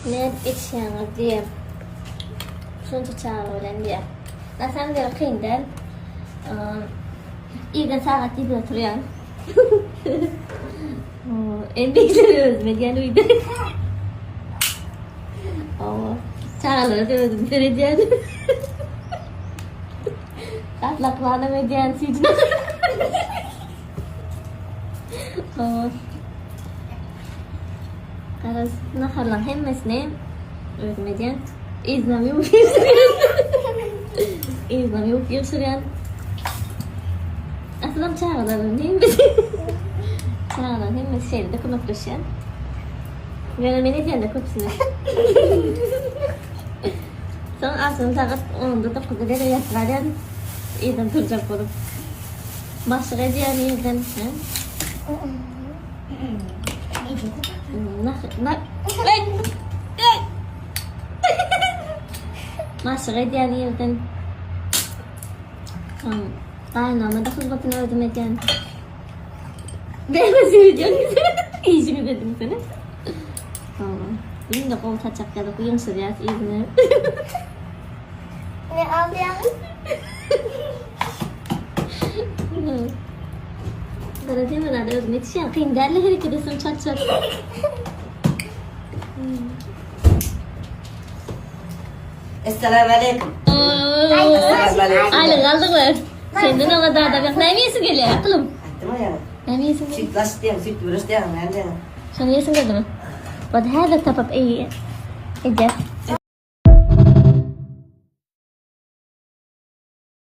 Nädip ýetişýäňiz diýýär. Şunça çaga bilen diýýär. Na samom dele kyn däl. Irden sagat 7-de turýan. Endi işleri özüm edýän öýde. Hawa. Çagalara da özüm seredýän. Gatlaklanam edýän süýjüne. Hawa. Garaz, naharlaryň hemmesini özüm edýän. Yzynam ýuwup ýygşyrýan. Yzynam ýuwup ýygşyrýan. Asylam çagalaryň hemmesi çagalaryň hemmesi şeýle-de kömekleşýän. Ýöne men edýän-de köpüsini. Soň agşam sagat onda dokuzda derrew ýatyp galýan. Irden turjak bolup. Maşk edýän irden. Maşk edýän irden. Soň gaýynama-da hyzmatyny özüm edýän. Näme söýdüň? Işiňi dedim seni. Indi gowy saçak ýazyp ýyňşyrýas yzyny. Ne alýaň? Gara hemen özüm ýetişýän. Kyn däl hereket etseň çat çat. Esselamu aleýkum. Esselamu aleýkum. Aýlyk aldyňmy? Senden oňa dada bek näme iýesiň gelýär akylym? Aýtdym aýaga. Näme iýesiň gelýär? Süýtlaç diýen, süýt bürüş diýen, näme diýen? Şony iýesiň geldimi? Body häzir tapyp iý. Edýär.